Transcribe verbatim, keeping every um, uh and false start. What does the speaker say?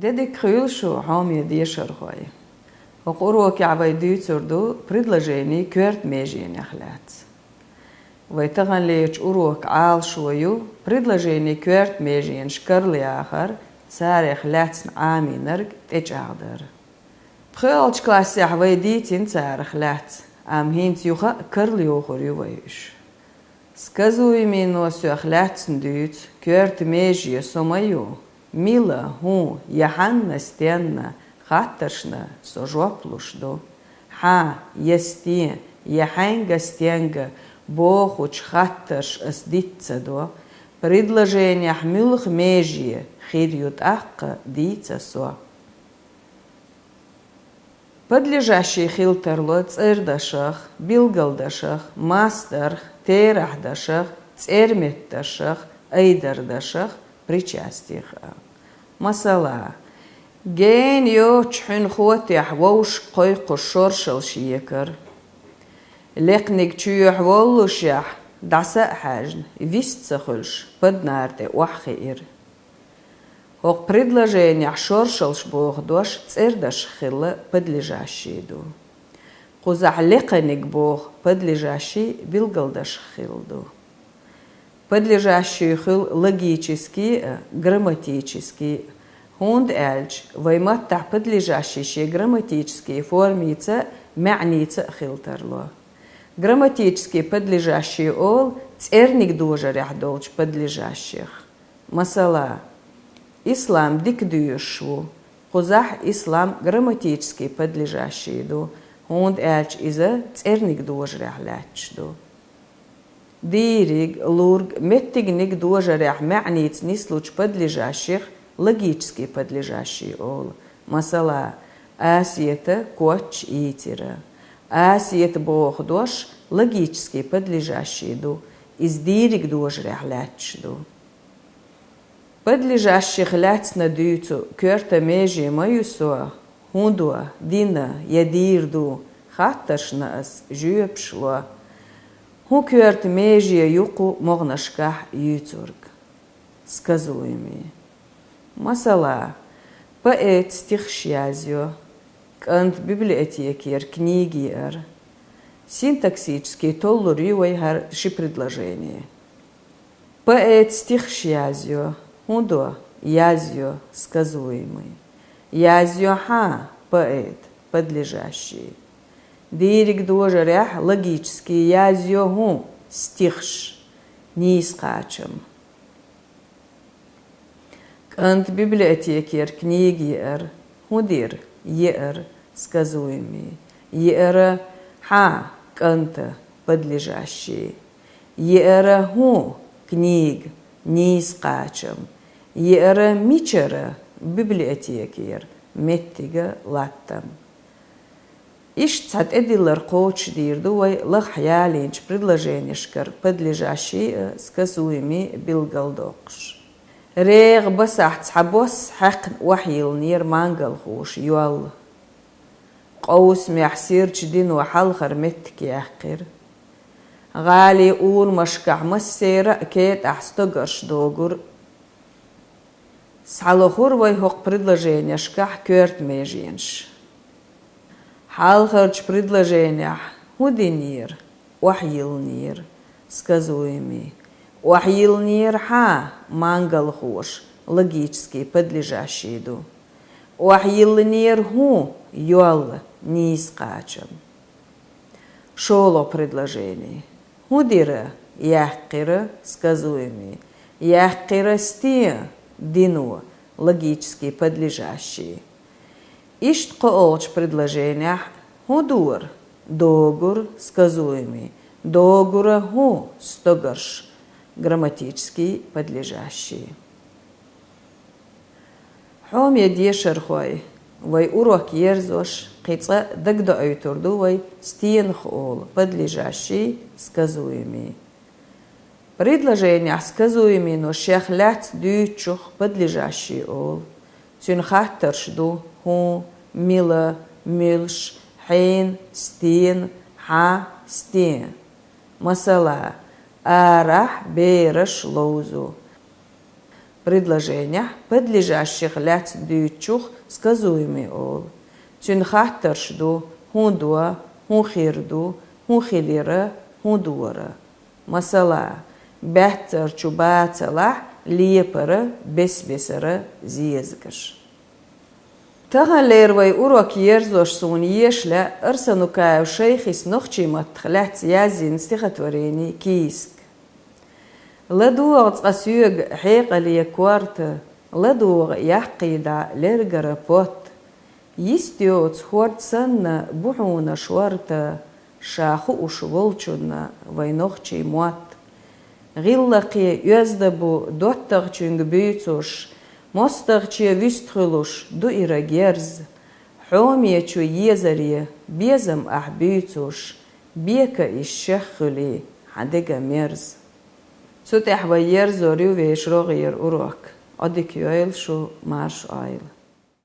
Де дика хуьлда шу, хьоме дешархой. ХӀокху урокехь вай дуьйцур ду предложенийн коьрта меженех лаьцна. Вай таханлерчу урокан Ӏалашо ю предложенийн коьрта меженаш карла яхар, царех лаьцна Ӏамийнарг тӀечӀагӀдар. ПхоьалгӀачу классехь вай дийцина царах лаьцна, амма хӀинца юха а карла йохур ю вай уьш. Сказуемино сох лаьцна дуьйцу коьрта меже со ма ю, мила, хӀун, я хьанна, стенна хаттаршна со жоп луш ду. Хьан, я стен, я хьаьнга, стенга бохучу хаттарша ас диц ца до, предложенехь муьлха меже хир ю тӀаккха дийца со. Подлежащий хила тарло цӀердашах, билгалдашах, мастарх, терахьдашах, цӀерметдашах, айдардашах, причастих а. Масала, гена йоццуш хьуьнан хотехь вовшах кхойкхуш шоршалла шекара. Лекханиг чоьхьа воллушехь, дӀаса а хьаьжна, вист ца хуьлуш, паднара тӀе охьахиира. ХӀокху предложенехь шоршаллаш боху дош цӀердашах хилла подлежащий ду. Кхузахь лекханиг боху подлежащий билгалдашах хилла ду. Подлежащий хуьлу логический а, грамматический а, хӀунда аьлча вай маттахь подлежащий шен грамматический формица а, маьӀница а хила тарло. Грамматический подлежащий олу цӀерниг дожарехь долчу подлежащих. Масала, Ислам дика доьшуш ву. Кхузахь Ислам грамматический подлежащий ду, хӀунда аьлча иза цӀерниг дожарехь лаьтташ ду. Дийриг, лург, меттигниг дожарехь маьӀница нислучу подлежащих логический подлежащий олу. Масала, Асета коч йийцира. Асета боху дош логический подлежащий ду, иза дийриг дожарехь лаьтташ ду. Подлежащих лаьцна дуьйцу коьрта меже ма ю со, хӀун до, дина я дийр ду хаттаршна ас жоьпаш ло. ХӀун коьрта меже ю кху могӀанашкахь юьйцург? Сказуемый. Масала, поэт стихаш язйо, кӀант библиотекера книги еара. Синтаксически толлур ю вай хӀара ши предложение. Поэт стихаш язйо, хӀун до, язйо, сказуемый. Язйо хьан, поэт, подлежащий. Дийриг дожарехь логически язйо хӀун, стихаш, нийса кхачам. КӀант библиотекера книги еара, хӀун дира, еара, сказуемый. Еара хьан, кӀанта, подлежащий. Еара хӀун, книга, нийса кхачам. Еара мичара, библиотекера, меттига, латтам. Иштта цхьа тӀедиллар кхочушдийр ду вай лахахь ялийначу предложенешкара подлежащий а, сказуемый а билгалдоккхуш. РегӀан басахь цхьа бос хьаькхна охьайиллинера мангалхоша йолла. Къовсамехь сирачу дино хьалхара меттиг яьккхира. ГӀалин урамашкахь массеран а кетӀахь стогарш догура. Схьалохура вай хӀокху предложенешкахь коьрта меженаш. Хьалхарчу предложенехь хӀун динера? Охьайиллинера, сказуемый. Охьайиллинера хьан, мангалхоша, логически подлежащий ду. Охьайиллинера хӀун, йолла, нийса кхачам. ШолгӀа предложени. ХӀун дира, яьккхира, сказуемый. Яьккхира стен, дино, логически подлежащий. Иштта кхоалгӀачу предложенехь хӀун дора? Догура, сказуемый. Догура хӀун, стогарш, грамматически подлежащий. Хьоме дешархой, вай урок ерзош кхин цкъа дагадоуьйтур ду вай стенах олу подлежащий, сказуемый. Предложенехь сказуемино шех лаьцна дуьйцучух подлежащий олу. Цуьнан хаттарш ду: хӀун, мила, муьлш, хьенан, стенан, хьан, стен. Масала, арахь бераш ловзу. Предложенехь подлежащих лаьцна дуьйцучух сказуемый олу. Цуьнан хаттарш ду: хӀун до, хӀун хир ду, хӀун хилира, хӀун дора. Масала, баьццарчу бацалахь лепара бес-бесара зезагаш. Таханлера вай урок ерзош суна еша лаьа Арсанукаев Шайхис нохчийн маттах лаьцна язйина стихотворени «Кийсак». ЛадогӀа цкъа соьга хьекъале корта, ладогӀа яккхий дӀа лергара потт. Йист йоцу хӀорд санна бу хьуна шорта, ша хууш волчунна вай нохчийн мотт. ГӀиллакхе оьзда бу доттагӀчуьнга буьйцуш, мостагӀче вистхуьлуш ду ира герз. Хьоме чу езаре безам ахь буьйцуш, бека иза шех хуьлий хьан дега мерза. Цу тӀехь вай ерзор ю вешан рогӀера урок. Ӏодика йойла шу, марша Ӏойла.